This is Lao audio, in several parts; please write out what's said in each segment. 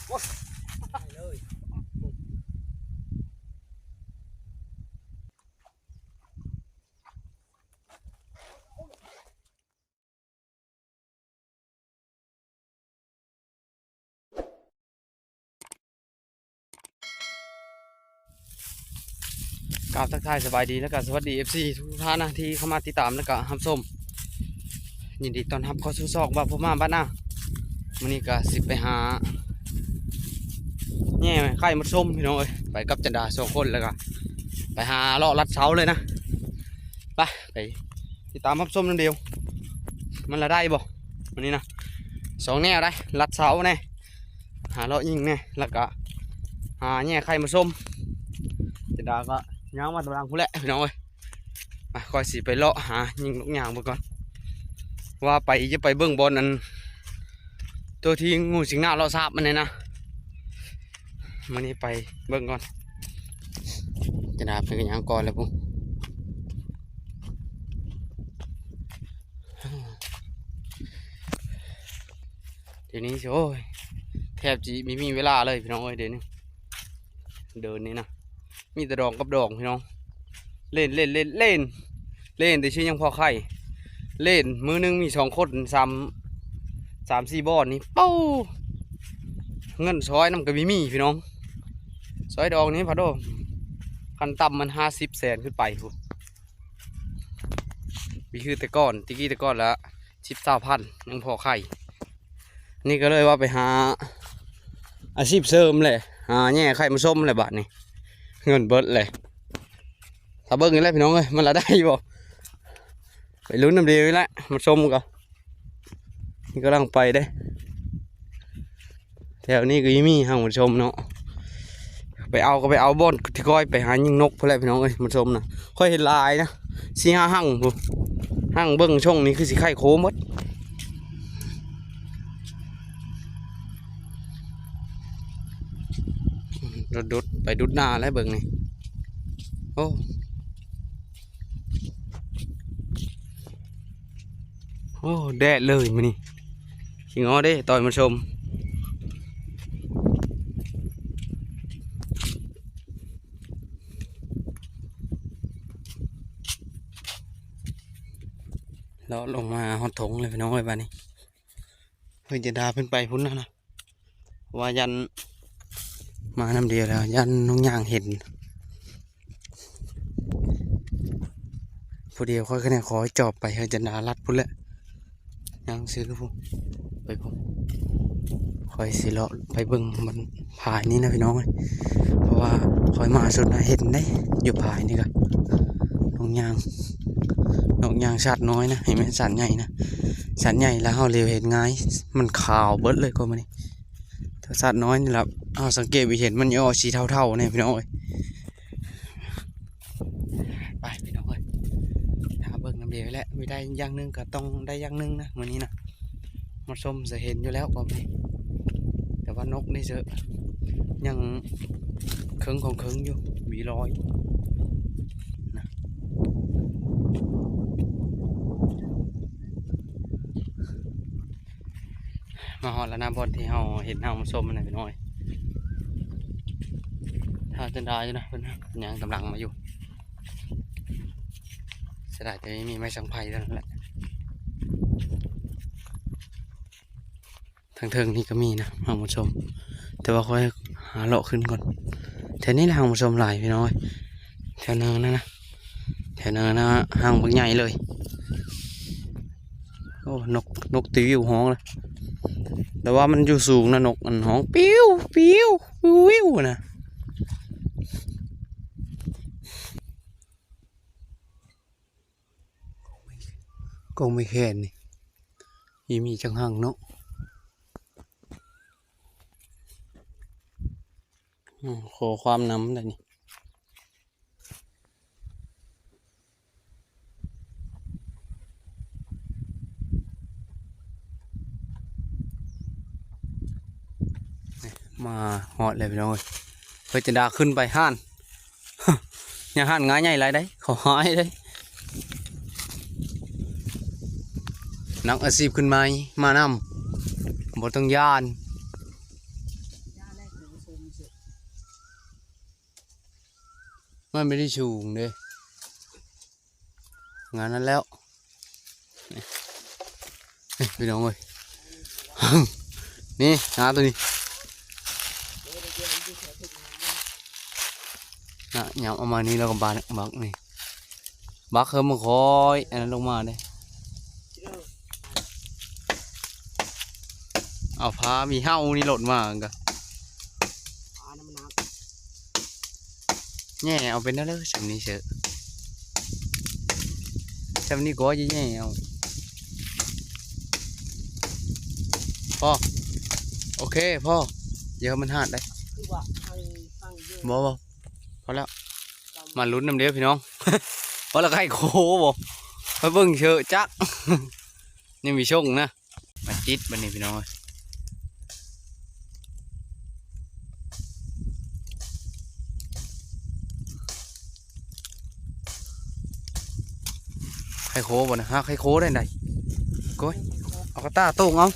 ໂອ້ຍ ໄປເລີຍ. ກາບທັກທາຍສະບາຍດີ ແລ້ວກະສະຫວັດດີ ເອັຟຊີ ທຸກທ່ານນະ ທີ່ເຂົ້າມາຕິດຕາມ ແລ້ວກະຮັບຊົມ. ຍິນດີຕ້ອນຮັບເຂົ້າສູ່ຊ່ອງບ່າວພູມາບ້ານນາ. ມື້ນີ້ກະຊິໄປຫາແຍ່ໄຂ່ມາຊົມພີ່ນ້ອງເອີຍ ໄປກັບຈັນດາສອງຄົນ ແລ້ວກະໄປຫາເລາະລັດເສົາເລີຍນະ. ໄປ ໄປຕິດຕາມຮັບຊົມນຳດຽວ ມັນລະໄດ້ບໍ່ມື້ນີ້ນະ. ສອງແນວໄດ໋ ລັດເສົາແດ່ ຫາເລາະຍິງແດ່ ແລ້ວກະຫາແຍ່ໄຂ່ມາຊົມ. ຈັນດາກະຍ່າງມາຕາມຫຼັງພຸ້ນແຫຼະພີ່ນ້ອງເອີຍ. ອ່ະ ຂ້ອຍຊິໄປເລາະຫາຍິງນົກຍາງເບິ່ງກ່ອນ ວ່າໄປຈະໄປເບິ່ງບ່ອນອັນ ໂຕທີ່ງູສິງໜ້າເລາະສາບມັນນີ້ນະ. ມື້ນີ້ໄປເບິ່ງກ່ອນ ຈະນາເປັນຫຍັງກ່ອນແລ້ວພຸ້ນ. ດຽວນີ້ຊິ ໂອ້ຍ ແທບຊິບໍ່ມີເວລາເລີຍພີ່ນ້ອງເອີຍ ດຽວນີ້ ເດີນນີ້ນະ ມີແຕ່ດອງກັບດອງພີ່ນ້ອງ. ເລ່ນ ເລ່ນ ເລ່ນ ເລ່ນ ເລ່ນແຕ່ຊິຍັງພໍໄຄ ເລ່ນມື້ໜຶ່ງມີສອງຄົນ ສາມ ສາມສີ່ບ່ອນນີ້ ເປົາ ເງິນຊອຍນຳກໍບໍ່ມີພີ່ນ້ອງ. ຊອຍດອງນີ້ພັດໂດ ຂັ້ນຕ່ຳມັນຫ້າສິບແສນຂຶ້ນໄປພຸ້ນ. ບໍ່ຄືແຕ່ກ່ອນ ແຕ່ກີ້ແຕ່ກ່ອນລະສິບຊາວພັນຍັງພໍໄຄ. ນີ້ກໍເລີຍວ່າໄປຫາອາຊີບເສີມແຫຼະ ຫາແຍ່ໄຂ່ມາຊົມແຫຼະບາດນີ້ ເງິນເບິດແຫຼະ. ຖ້າເບິ່ງນີ້ແຫຼະພີ່ນ້ອງເອີຍ ມັນລະໄດ້ບໍ່ ໄປລຸ້ນນຳດຽວນີ້ແຫຼະ ມາຊົມກ່ອນ. ນີ້ກຳລັງໄປເດ້ ແຖວນີ້ກໍມີຮັງມາຊົມເນາະ. ໄປເອົາກໍໄປເອົາບ່ອນທີ່ຂ້ອຍໄປຫາຍິງນົກພຸ້ນແຫຼະພີ່ນ້ອງເອີຍ ມາຊົມນະ. ຂ້ອຍເຫັນຫຼາຍນະ ສີ່ຫ້າຮັງພຸ້ນ ຮັງເບິ່ງຊ່ອງນີ້ຄືຊິໄຂ່ໂຄໝົດ. ດຸດໆ ໄປດຸດໜ້າແລ້ວເບິ່ງນີ້ ໂອ້. ໂອ້ ແດດເລີຍມື້ນີ້ ຂີ້ງໍເດ້ ຕ່ອຍມາຊົມ. ເລາະລົງມາຮອດທົ່ງເລີຍພີ່ນ້ອງເອີຍ ບາດນີ້. ເພິ່ນຈະດາເພິ່ນໄປພຸ້ນນະ ວ່າຢ້ານມານຳດຽວແລ້ວ ຢ້ານນົກຍາງເຫັນ. ຜູ້ດຽວຂ້ອຍກໍແນວຂໍຈອບໄປ ເຮີຈັນດາລັດພຸ້ນແຫຼະ ຍ່າງຊື່ພຸ້ນ ໄປພຸ້ນ. ຂ້ອຍຊິເລາະໄປເບິ່ງມັນ ພາຍນີ້ນະພີ່ນ້ອງເອີຍ ເພາະວ່າຂ້ອຍມາສຸດນະ ເຫັນເດ້ ຢູ່ພາຍນີ້ກະ ນົກຍາງ ນົກຍາງຊາດນ້ອຍນະ ໃຫ້ແມ່ນຊາດໃຫຍ່ນະ. ຊາດໃຫຍ່ລະເຮົາເລວເຫັນງ່າຍ ມັນຂາວເບິດເລີຍກວ່າມື້ນີ້. ແຕ່ຊາດນ້ອຍນີ້ລະ ເຮົາສັງເກດເຫັນມັນອອກສີເທົາໆ ນີ້ພີ່ນ້ອງເອີຍ. ໄປພີ່ນ້ອງເອີຍ ຖ້າເບິ່ງນຳດຽວແຫຼະ ມີໄດ້ຢ່າງໜຶ່ງກໍຕ້ອງໄດ້ຢ່າງໜຶ່ງນະ ມື້ນີ້ນະ. ມາຊົມຈະເຫັນຢູ່ແລ້ວກໍມີ ແຕ່ວ່ານົກນີ້ເຊີ ຍັງເຄິ່ງຂອງເຄິ່ງຢູ່ ມີລອຍນະ. ມາຮອດແລ້ວນະ ບ່ອນທີ່ເຮົາເຫັນເຮົາມາຊົມນະພີ່ນ້ອງເອີຍ. ຖ້າຈະໄດ້ຢູ່ນະ ເພິ່ນນະ ຍ່າງຕາມຫຼັງມາຢູ່. ເສຍດາຍແຕ່ມີໄມ້ສັງໄພເທົ່ານັ້ນແຫຼະ. ທາງເທິງນີ້ກໍມີນະທ່ານຜູ້ຊົມ ແຕ່ວ່າຂ້ອຍຫາເລາະຂຶ້ນກ່ອນ. ແຖວນີ້ແຫຼະທ່ານຜູ້ຊົມ ຫຼາຍພີ່ນ້ອງເອີຍ ແຖວເນີນນັ້ນນະ ແຖວເນີນນະ ຮັງບັກໃຫຍ່ເລີຍ. ໂອ້ ນົກ ນົກຕີວິວຮ້ອງລະ ແຕ່ວ່າມັນຢູ່ສູງນະ ນົກອັນຮ້ອງປິວ ປິວ ປິວ ປິວນະ. ກົງໄມ້ແຄນນີ້ ມີ ມີຈັກຮັງເນາະ. ອືມ ຂໍຄວາມນຳໄດ້ນີ້. ມາຮອດແລ້ວພີ່ນ້ອງເອີຍ ເພິ່ນຈະດາຂຶ້ນໄປຮ້ານ. ຢ່າຫັ້ນງ່າຍໃຫຍ່ຫຼາຍໃດ ເຂົາຮ້າຍເດ້. ນັກອາຊີບຂຶ້ນໃໝ່ມານຳ ບໍ່ຕ້ອງຢ້ານ. ມັນບໍ່ໄດ້ສູງເດ້ ງານນັ້ນແລ້ວ ນີ້ ນີ້ ພີ່ນ້ອງເອີຍ ນີ້ ຫາໂຕນີ້ ນະ ຫຍັບເອົາມານີ້ ແລ້ວກໍບັກ ບັກນີ້ ບັກເຮີມມັນຄ່ອຍອັນນັ້ນລົງມາເດ້ ເອົາພາມີເຫົ່ານີ້ໂລດມາກະ ແຍ່ເອົາເປັນແນວເລີຍ ຊ່ຳນີ້ເຊີ ຊ່ຳນີ້ກໍຈະແຍ່ເອົາ ພໍ ໂອເຄ ພໍ ຢ່າໃຫ້ມັນຫາດໄດ໋ ຄືວ່າໃຫ້ຟັງເດີ ບໍ່ ບໍ່ ພໍແລ້ວ ມາລຸ້ນນຳເດີ້ພີ່ນ້ອງ ວ່າລະໄຂ່ໂຄບໍ່ ໄປເບິ່ງເຊີຈັກ ຍັງມີຊົງນະ ມາຈິດບັດນີ້ພີ່ນ້ອງເອີຍ ໄຂ່ໂຄບໍ່ນະ ຫາໄຂ່ໂຄໄດ້ໃດ ໂກຍ ເອົາກະຕ່າໂຕ່ງເອົາ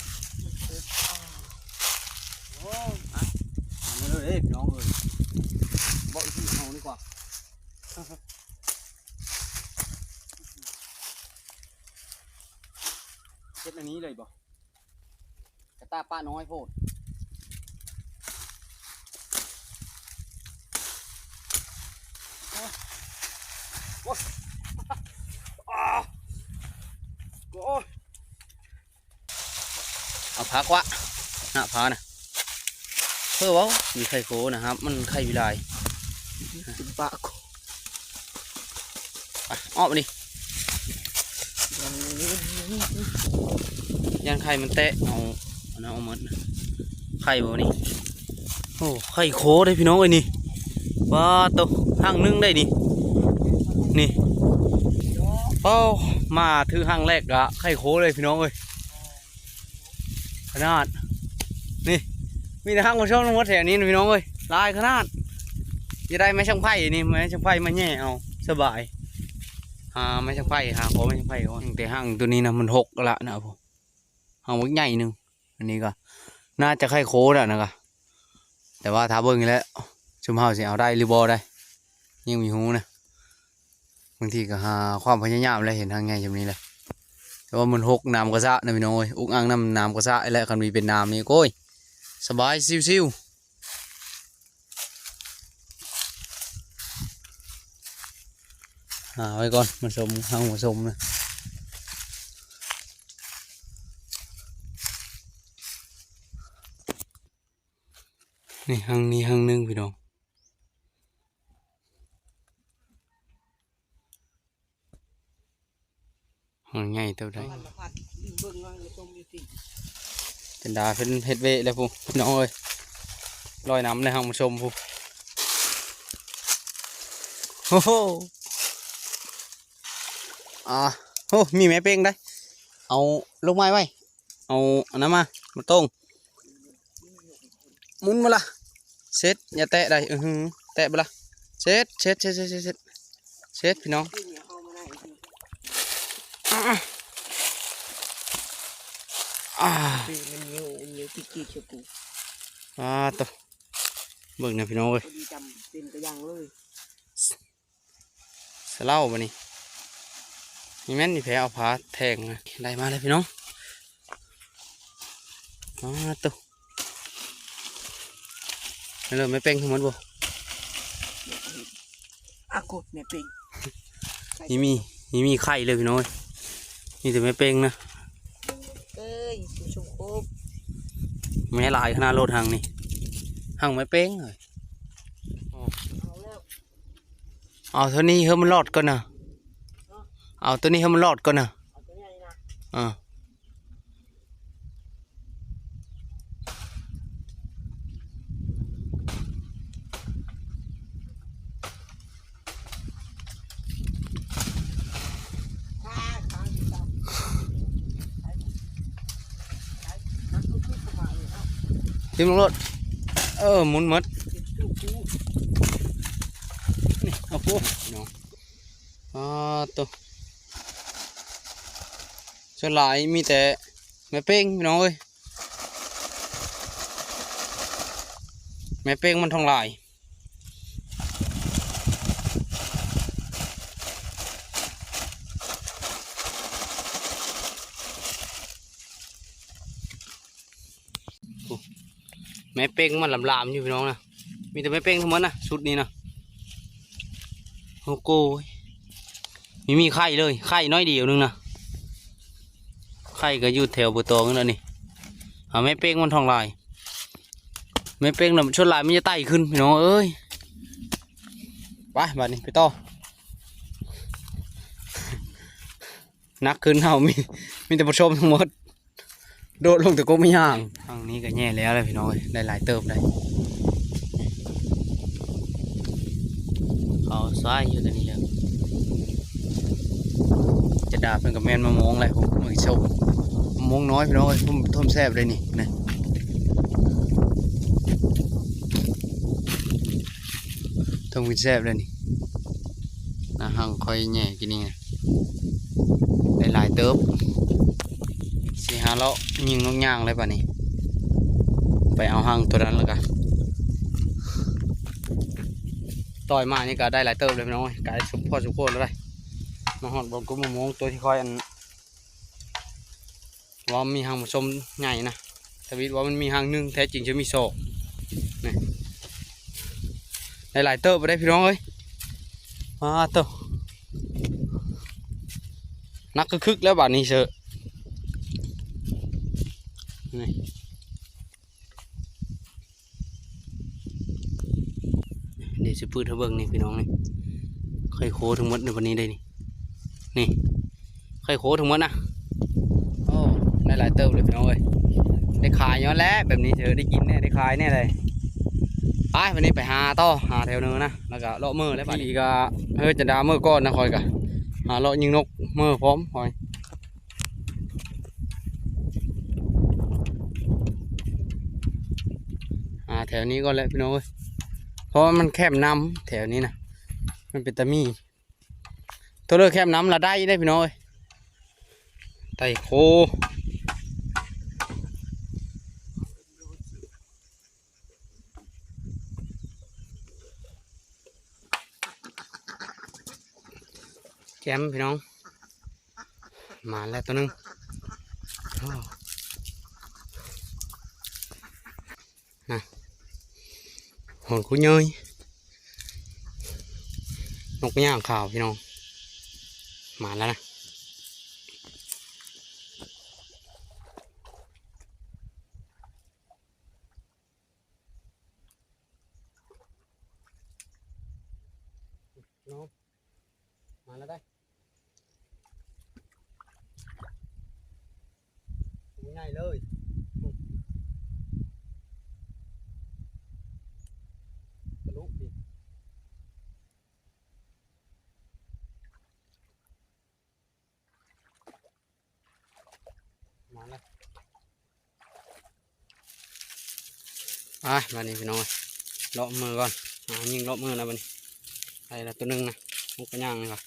ໂອ້ຍ ມາເດີພີ່ນ້ອງເອີຍ ເວົ້າອີກທີເຮົາດີກວ່າ ເຮັດອັນນີ້ເລີຍບໍ່? ກະຕ່າປະນ້ອຍໂພດ ໂອ້ຍ ໂອ້ຍ ໂອ້ຍ ເອົາພາກວະ ໜ້າພານະ ເພິ່ນເວົ້າມີໄຂ່ໂຄນະ ຫາກມັນໄຂ່ຢູ່ຫຼາຍ ເປັນປະ ໄປ ອອກມານີ້ ຢ້ານໄຂ່ມັນແຕະ ເອົາອັນນັ້ນອອກໝົດນະ ໄຂ່ບໍ່ນີ້ ໂອ້ ໄຂ່ໂຄເດ້ພີ່ນ້ອງເອີຍນີ້ ປາດໂທ້ ຮັງໜຶ່ງໄດ໋ນີ້ ນີ້ ເອົ້າ ມາຖືຮັງແລກກະໄຂ່ໂຄເລີຍພີ່ນ້ອງເອີຍ ຂະໜາດ ນີ້ ມີແຕ່ຮັງມາຊົມທັງໝົດແຖວນີ້ນະພີ່ນ້ອງເອີຍ ຫຼາຍຂະໜາດ ຢາກໄດ້ໄມ້ຊ່າງໄຜ່ນີ້ ໄມ້ຊ່າງໄຜ່ມາແຍ່ເອົາ ສະບາຍ ຫາໄມ້ຊ່າງໄຜ່ ຫາຂໍໄມ້ຊ່າງໄຜ່ກ່ອນ ແຕ່ຮັງໂຕນີ້ນະ ມັນຫົກລະນະ ເຮົາບັກໃຫຍ່ໜຶ່ງ ອັນນີ້ກະໜ້າຈະໄຂ່ໂຄແລ້ວນະກະ ແຕ່ວ່າຖ້າເບິ່ງແລ້ວ ຊຸມເຮົາຊິເອົາໄດ້ຫຼືບໍ່ໄດ້ ຍັງມີຮູ້ນະ ບາງທີກໍຫາຄວາມພະຍາຍາມແຫຼະ ເຫັນຮັງໃຫຍ່ຊ່ຳນີ້ແຫຼະ ແຕ່ວ່າມັນຫົກນ້ຳກະສະນະພີ່ນ້ອງເອີຍ ອຸກອັ່ງນຳນ້ຳກະສະແຫຼະ ຄັນມີເປັນນ້ຳນີ້ ໂອ້ຍ ສະບາຍຊິວໆ ຫາໄວ້ກ່ອນ ມາຊົມ ເຮົາມາຊົມນະ ນີ້ຮັງນີ້ຮັງໜຶ່ງພີ່ນ້ອງ ມັນໃຫຍ່ເຕີບໃດ໋ ຈັນດາເພິ່ນເຮັດເວະແລ້ວພຸ້ນ ພີ່ນ້ອງເອີຍ ລອຍນ້ຳໃນຮັງມາຊົມພຸ້ນ ໂອ້ໂຫ ອ່າ ໂອ້ ມີແມ່ເປັງໄດ໋ ເອົາລູກໄມ້ໄວ້ ເອົາອັນນັ້ນມາ ມາໂຕ່ງ ໝຸນມາລະ ເຊັດ ຢ່າແຕະໄດ໋ ອື ແຕະບໍ່ລະ ເຊັດ ເຊັດ ເຊັດ ເຊັດ ພີ່ນ້ອງ ອ່າ ອ່າ ມັນໜຽວ ມັນໜຽວຕິດໆ ອ່າ ໂຕ ເບິ່ງນະພີ່ນ້ອງເອີຍ ພໍດີຈຳເຕັມກະຢ່າງເລີຍ. ສະເຫຼົ້າບາດນີ້ ນີ້ແມ່ນອີ່ແພເອົາພາແທງນະ ໄດ້ມາແລ້ວພີ່ນ້ອງ ອ້າ ໂຕ ເລີ່ມແມ່ເປັງທັງໝົດບໍ່ ອາໂກດແມ່ເປັງ ນີ້ມີ ນີ້ມີໄຂ່ເລີຍພີ່ນ້ອງເອີຍ ມີແຕ່ແມ່ເປັງນະ ເອີຍ ຊຸມໂຄບ ແມ່ຫຼາຍຂະໜາດໂລດຮັງນີ້ ຮັງແມ່ເປັງເອີຍ ເອົາແລ້ວ ເອົາໂຕນີ້ໃຫ້ມັນລອດກ່ອນນະ ເອົາໂຕນີ້ໃຫ້ມັນລອດກ່ອນນະ ເອົາໂຕໃຫຍ່ນະ ເອີ ຖິ້ມລົງໂລດ ເອີ ໝຸນໝົດ ນີ້ ເອົາໂອ້ ພີ່ນ້ອງ ອ່າ ໂຕ ສ່ວນຫຼາຍມີແຕ່ແມ່ເປັງ ພີ່ນ້ອງເອີຍ ແມ່ເປັງມັນທ້ອງຫຼາຍ ແມ່ເປັງມັນຫຼາມໆຢູ່ພີ່ນ້ອງນະ ມີແຕ່ແມ່ເປັງທັງໝົດນະ ຊຸດນີ້ນະ. ໂອ້ໂກຍ ມີ ມີໄຂ່ເລີຍ ໄຂ່ນ້ອຍດຽວໜຶ່ງນະ ໄຂ່ກໍຢູ່ແຖວບໍ່ຕອງນັ້ນນີ້. ຫາແມ່ເປັງມັນທ້ອງຫຼາຍ ແມ່ເປັງນະ ສ່ວນຫຼາຍມັນຈະໄຕ່ຂຶ້ນພີ່ນ້ອງເອີຍ. ໄປບາດນີ້ໄປຕໍ່ ໜັກຂຶ້ນເຮົາ ມີ ມີແຕ່ຜູ້ຊົມທັງໝົດ ໂດດລົງແຕ່ກົກໄມ້ຍາງ. ທາງນີ້ກໍແຍ່ແລ້ວແຫຼະພີ່ນ້ອງເອີຍ ໄດ້ຫຼາຍເຕີບໄດ໋. ເຂົ້າຊ້າຍຢູ່ແຕ່ນີ້ແຫຼະ ຈະດາເພິ່ນກໍແມ່ນມະມ່ວງແຫຼະ ໂອ້ ມື້ຊົມ ມະມ່ວງນ້ອຍພີ່ນ້ອງເອີຍ ທົ່ວມ ທົ່ວມແຊບເລີຍນີ້ນະ. ເທິງວິນແຊບເລີຍນີ້ ນະ ຮັງຂ້ອຍແຍ່ກີ້ນີ້ນະ ໄດ້ຫຼາຍເຕີບ. ຊິຫາເລາະຍິງນົກຍາງເລີຍບາດນີ້ ໄປເອົາຮັງຕົວນັ້ນແລ້ວກະ ຕ່ອຍມານີ້ກະໄດ້ຫຼາຍເຕີບເລີຍພີ່ນ້ອງເອີຍ ກາຍສົມພໍສົມຄວນແລ້ວໄດ໋. ມາຮອດບ່ອນກົກມະມ່ວງ ຕົວທີ່ຂ້ອຍອັນ ວ່າມີຮັງມາຊົມໃຫຍ່ນະ ທຳອິດວ່າມັນມີຮັງໜຶ່ງ ແທ້ຈິງຈະມີສອງນີ້ ໄດ້ຫຼາຍເຕີບໄດ້ພີ່ນ້ອງເອີຍ. ປາດໂທ້ ໜັກຄຶກໆແລ້ວບາດນີ້ເຊີ ນີ້. ນີ້ຊິປືດໃຫ້ເບິ່ງນີ້ພີ່ນ້ອງນີ້ ໄຂ່ໂຄທັງໝົດໃນວັນນີ້ເດ້ນີ້ ນີ້ໄຂ່ໂຄທັງໝົດນະ. ໂອ້ ໄດ້ຫຼາຍເຕີບເລີຍພີ່ນ້ອງເອີຍ ໄດ້ຂາຍຍ້ອນແຫຼະແບບນີ້ເທີ ໄດ້ກິນແດ່ ໄດ້ຂາຍແດ່ເລີຍ. ໄປ ວັນນີ້ໄປຫາຕໍ່ ຫາແຖວເນີນນະ ແລ້ວກໍເລາະເມືອແລ້ວບາດນີ້ ກະເຮີຈະດາເມືອກ່ອນນະ ຂ້ອຍກະຫາເລາະຍິງນົກເມືອພ້ອມຂ້ອຍ. ຫາແຖວນີ້ກ່ອນແຫຼະພີ່ນ້ອງເອີຍ ເພາະວ່າມັນແຄມນ້ຳແຖວນີ້ນະ ມັນເປັນຕາມີ ໂຕເລີແຄມນ້ຳລະໄດ້ເດ້ພີ່ນ້ອງເອີຍ ໄຕ່ໂຄ. ແຈ່ມພີ່ນ້ອງ ມາແລ້ວໂຕໜຶ່ງ ໂອ້ ນະ ໂຫ ກູເຍີຍ ນົກຍາງຂາວພີ່ນ້ອງ ມາແລ້ວນະ. ນ້ອງ ມາແລ້ວໄດ໋ ໂຕໃຫຍ່ເລີຍ ທະລຸນີ້. ມາແລ້ວ ອ່ະ ບາດນີ້ພີ່ນ້ອງ ເລາະເມືອກ່ອນ ອ່າ ຍິງເລາະເມືອແລ້ວບາດນີ້ ໄດ້ແລ້ວໂຕໜຶ່ງນະ ນົກກະຍາງນີ້ວ່າ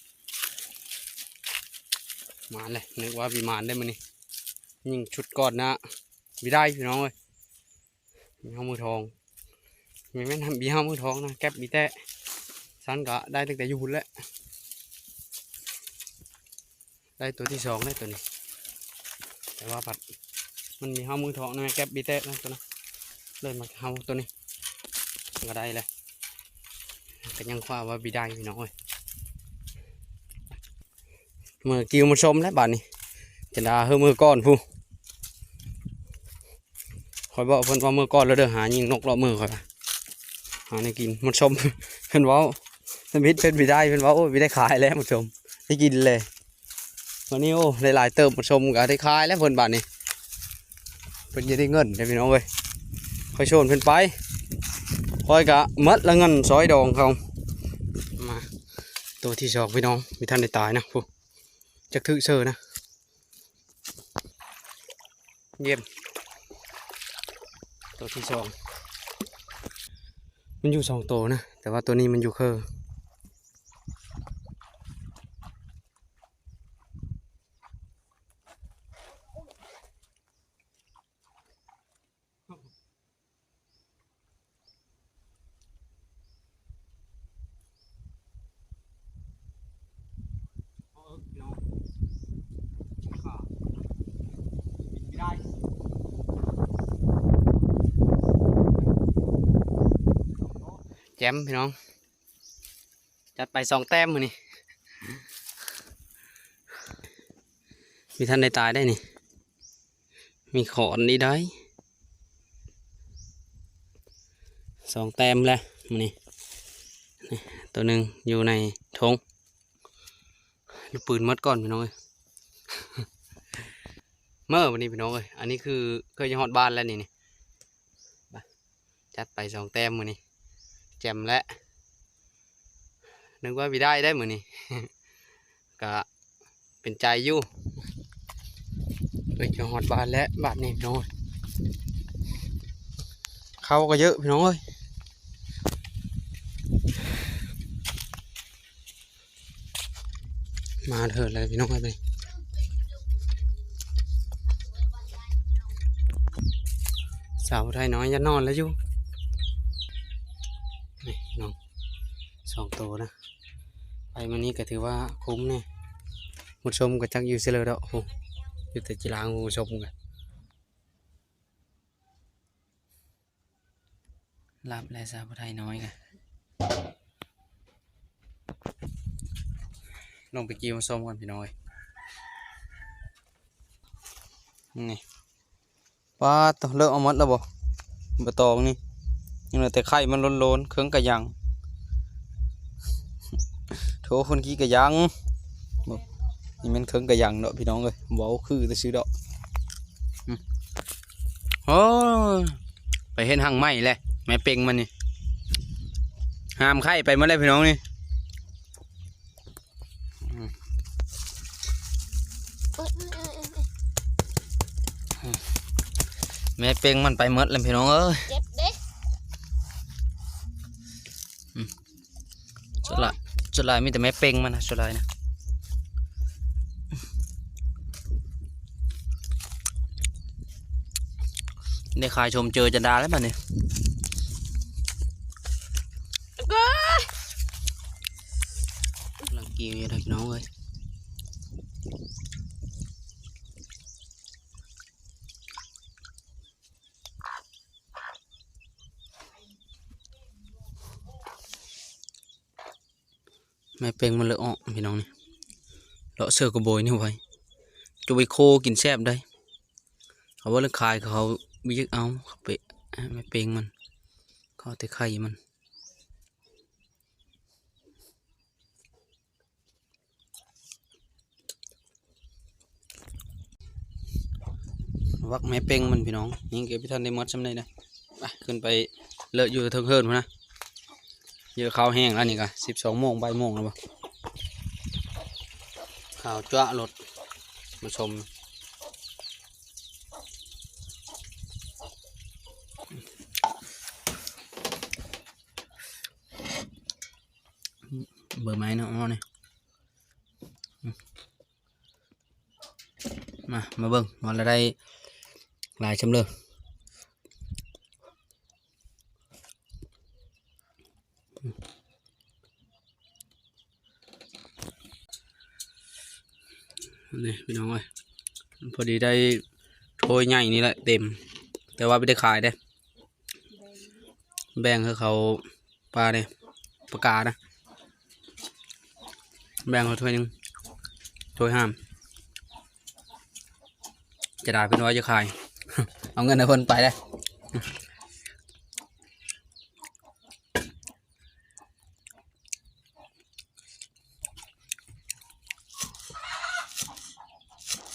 ມາແລ້ວ ນຶກວ່າບໍ່ມານເດ້ມື້ນີ້ ຍິງຊຸດກ່ອນນະ ບໍ່ໄດ້ພີ່ນ້ອງເອີຍ. ມີເຮົາມືທອງ ມີແມ່ນມີເຮົາມືທອງນະ ແກັບມີແຕ່ ຊັ້ນກະໄດ້ຕັ້ງແຕ່ຢູ່ພຸ້ນແຫຼະ ໄດ້ຕົວທີສອງແລ້ວຕົວນີ້ ແຕ່ວ່າພັດມັນມີເຮົາມືທອງນະ ແກັບມີແຕ່ນັ້ນຕົວນັ້ນ ເລີຍມາເຮົາຕົວນີ້ ມັນກະໄດ້ແຫຼະ ກະຍັງຄວ້າວ່າບໍ່ໄດ້ພີ່ນ້ອງເອີຍ ເມືອກິວມາຊົມແລ້ວບາດນີ້ ຈະດາເຮີເມືອກ່ອນພຸ້ນ. ຂ້ອຍບອກເພິ່ນວ່າເມືອກ່ອນແລ້ວເດີ ຫາຍິງນົກເລາະເມືອ ຂ້ອຍວ່າ ຫາແນວກິນ ມັນຊົມ ເພິ່ນເວົ້າ ທຳອິດເພິ່ນບໍ່ໄດ້ ເພິ່ນວ່າ ໂອ້ຍ ບໍ່ໄດ້ຂາຍແລ້ວ ມັນຊົມ ໄດ້ກິນແລ້ວ ວັນນີ້ ໂອ້ ໄດ້ຫຼາຍເຕີບ ມັນຊົມກະໄດ້ຂາຍແລ້ວເພິ່ນບາດນີ້ ເພິ່ນຈະໄດ້ເງິນເດ້ພີ່ນ້ອງເອີຍ ຂ້ອຍຊວນເພິ່ນໄປ ຂ້ອຍກະໝົດລະເງິນຊອຍດອງເຂົາ ມາ ໂຕທີສອງພີ່ນ້ອງ ບໍ່ທັນໄດ້ຕາຍນະ ພຸ້ນ ຈັກຖືກເຊີນະ. ຢ້ຽມ ໂຕທີສອງ ມັນຢູ່ສອງໂຕນະ ແຕ່ວ່າໂຕນີ້ມັນຢູ່ເຄີ. ເອີ ພີ່ນ້ອງ ກິນຂ້າວ ກິນບໍ່ໄດ້ ເ ແຈ່ມພີ່ນ້ອງ ຈັດໄປສອງແຕ້ມມື້ນີ້. ມີ ທັນໄດ້ຕາຍໄດ໋ນີ້ ມີຂອນນີ້ໄດ໋ ສອງແຕ້ມແລ້ວມື້ນີ້. ນີ້ ໂຕໜຶ່ງຢູ່ໃນຖົງ ລູກປືນໝົດກ່ອນພີ່ນ້ອງເອີຍ. ເມີບາດນີ້ພີ່ນ້ອງເອີຍ ອັນນີ້ຄືໃກ້ຈະຮອດບ້ານແລ້ວນີ້ ນີ້ ຈັດໄປສອງແຕ້ມມື້ນີ້ ແຈ່ມແລ້ວ ນຶກວ່າບໍ່ໄດ້ໄດ໋ມື້ນີ້ ກະເປັນໃຈຢູ່. ເອີຍ ຈະຮອດບ້ານແລ້ວບາດນີ້ພີ່ນ້ອງ ເຂົ້າກໍເຍີະພີ່ນ້ອງເອີຍ. ມາເທີດແລ້ວພີ່ນ້ອງເອີຍ ສາວໄທນ້ອຍຢ່ານອນແລ້ວຢູ່. ນີ້ນ້ອງ ສອງໂຕນະ ໄປມື້ນີ້ກໍຖືວ່າຄຸ້ມແດ່. ໝົດຊົມກໍຈັກຢູ່ເສຍເລີດອກ ໂອ້ ຢູ່ແຕ່ຈີລາງໝົດຊົມກັນ. ຫຼັບແລ້ວສາວຜູ້ໄທນ້ອຍກະ ລົງໄປກ່ຽວມາຊົມກ່ອນພີ່ນ້ອງເອີຍ. ນີ້ ປາດໂທ້ ເລີກເອົາໝົດແລ້ວບໍ່? ໃບຕອງນີ້ ຍັງເຫຼືອແຕ່ໄຂ່ມັນໂລນໆ ເຄິ່ງກະຍັງ. ໂທ້ ຄົນຂີ້ກະຍັງ ບໍ່ ນີ້ແມ່ນເຄິ່ງກະຍັງເນາະພີ່ນ້ອງເອີຍ ເວົ້າຄືຊື່ໆດອກ. ອືມ ໂອ້ຍ ໄປເຫັນຮັງໄມ້ແຫຼະ ແມ່ເປັງມັນນີ້ ຫາມໄຂ່ໄປໝົດແລ້ວພີ່ນ້ອງນີ້. ອືມ ແມ່ເປັງມັນໄປໝົດແລ້ວພີ່ນ້ອງເອີຍ. ເຈັບເດ້ ອືມ ສ່ວນຫຼາຍ ສ່ວນຫຼາຍມີແຕ່ແມ່ເປັງມັນນະ ສ່ວນຫຼາຍນະ. ໄດ້ຂາຍຊົມເຈີຈັນດາແລ້ວບັດນີ້ ກຳລັງກິນຢູ່ເດີພີ່ນ້ອງເອີຍ. ແມ່ເປັງມັນເລີຍອອກພີ່ນ້ອງນີ້ ເລາະເສືອກະໂບຍນີ້ໄວ້ ຈະໄປໂຄກິນແຊບໄດ໋. ເຂົາວ່າເລື່ອງຂາຍ ເຂົາບໍ່ຢາກເອົາ ເຂົາໄປ ແມ່ເປັງມັນ ເຂົາເອົາແຕ່ໄຂ່ມັນ. ວັກແມ່ເປັງມັນພີ່ນ້ອງ ຍັງເກັບບໍ່ທັນໄດ້ໝົດຊ່ຳໃດນະ. ໄປ ຂຶ້ນໄປເລີະຢູ່ເທິງເຮືອນພຸ້ນນະ ເຍາະ ຄາວແຫ້ງແລ້ວນີ້ກະສິບສອງໂມງ ບ່າຍໂມງແລ້ວບໍ່ ຂາວຈັ້ວະໂລດ ມາຊົມ. ເບີໄມ້ເນາະ ເອົານີ້ ມາ ມາເບິ່ງວ່າລະໄດ້ຫຼາຍຊ່ຳເລີ. ນີ້ພີ່ນ້ອງເອີຍ ພໍດີໄດ້ຖ້ວຍໃຫຍ່ນີ້ແຫຼະເຕັມ ແຕ່ວ່າບໍ່ໄດ້ຂາຍເດ້ ແບ່ງໃຫ້ເຂົາປາເດ້ ປາການະ ແບ່ງເຂົາຖ້ວຍໜຶ່ງ ຖ້ວຍຫ້າມ. ຈະໄດ້ເພິ່ນວ່າຈະຂາຍ ເອົາເງິນໃຫ້ເພິ່ນໄປເດ້.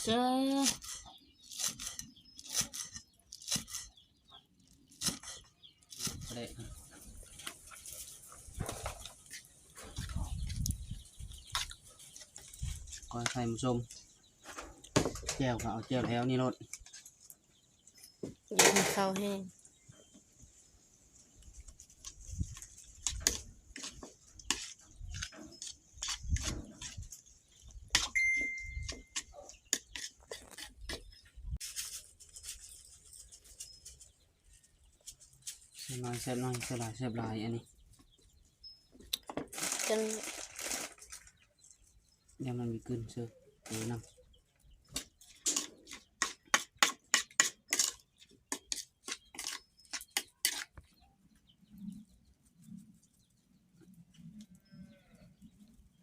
ເຊີ ກ້ອຍໄຂ່ໝູຊົມ ແຈ່ວກໍເອົາແຈ່ວແຖວນີ້ໂລດ. ຢາກໃຫ້ເຂົ້າແຫ້ງ ແຊບໜ້ອຍແຊບໜ້ອຍ ແຊບຫຼາຍແຊບຫຼາຍ ອັນນີ້ ຈັ່ງ ຢ້ານມັນມີກິ່ນເຊີ ເອີ ນຳ.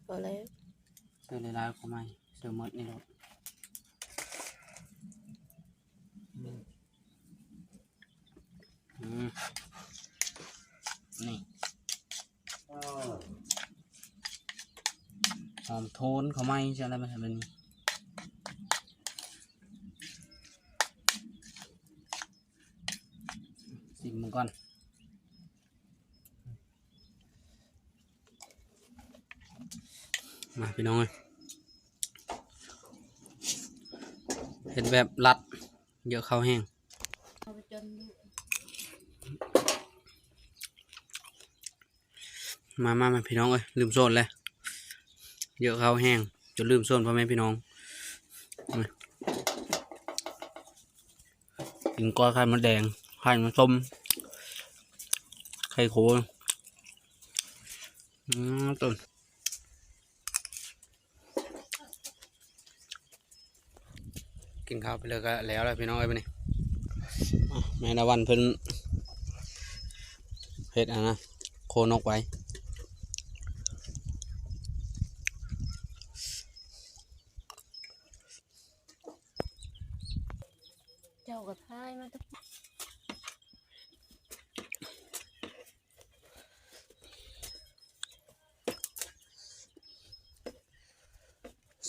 ພໍແລ້ວ ໃສ່ຫຼາຍໆ ເຂົ້າໄມ້ ໃສ່ໝົດນີ້ໂລດ. ອືມ ນີ້ ຫອມໂທນເຂົ້າໄມ້ ໃສ່ອະໄລມາໃສ່ແບບນີ້ ຊີມເບິ່ງກ່ອນ. ມາພີ່ນ້ອງເອີຍ ເຮັດແບບລັດ ເຍາະເຂົ້າແຮງ. ມາ ມາ ມາ ພີ່ນ້ອງເອີຍ ລືມໂຊນແລ້ວ ເຍາະເຂົ້າແຮງ ຈົນລືມໂຊນພໍ່ແມ່ພີ່ນ້ອງ. ກິນກ້ອຍໄຂ່ມົດແດງ ໄຂ່ມັນສົ້ມ ໄຂ່ໂຄ. ອືມ ຕົ້ນ ກິນເຂົ້າໄປເລີຍກະແລ້ວລະພີ່ນ້ອງເອີຍ ບາດນີ້. ອາ ແມ່ລະວັນເພິ່ນເຮັດອັນນະ ໂຄນົກໄວ້. ເຈົ້າກໍຖ່າຍມາ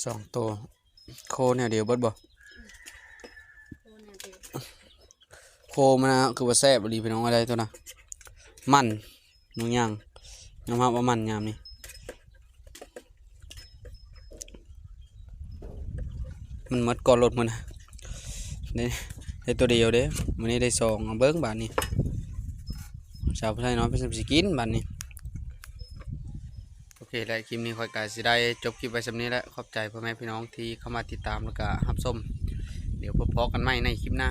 ສອງໂຕ ໂຄແນວດຽວເບິດບໍ່? ໂຄແນວດຽວ ໂຄມັນນະ ຄືວ່າແຊບອີ່ຫຼີພີ່ນ້ອງເອີຍ ໂຕນະ ມັນ ໜູຍ່າງ ຍອມຮັບວ່າມັນຍາມນີ້ ມັນໝົດກ່ອນໂລດມື້ນະ. ໄດ້ ໄດ້ໂຕດຽວເດ້ ມື້ນີ້ໄດ້ສອງ ເອົາເບິ່ງບາດນີ້ ສາວຜູ້ໄທນ້ອຍເພິ່ນຊິກິນບາດນີ້. ໂອເຄ ແລະ ຄລິບນີ້ຂ້ອຍກະຊິໄດ້ຈົບຄລິບໄວ້ສ່ຳນີ້ແຫຼະ ຂອບໃຈພໍ່ແມ່ພີ່ນ້ອງທີ່ເຂົ້າມາຕິດຕາມ ແລ້ວກະຮັບຊົມ ດຽວພົບພໍ້ກັນໃໝ່ໃນຄລິບໜ້າ.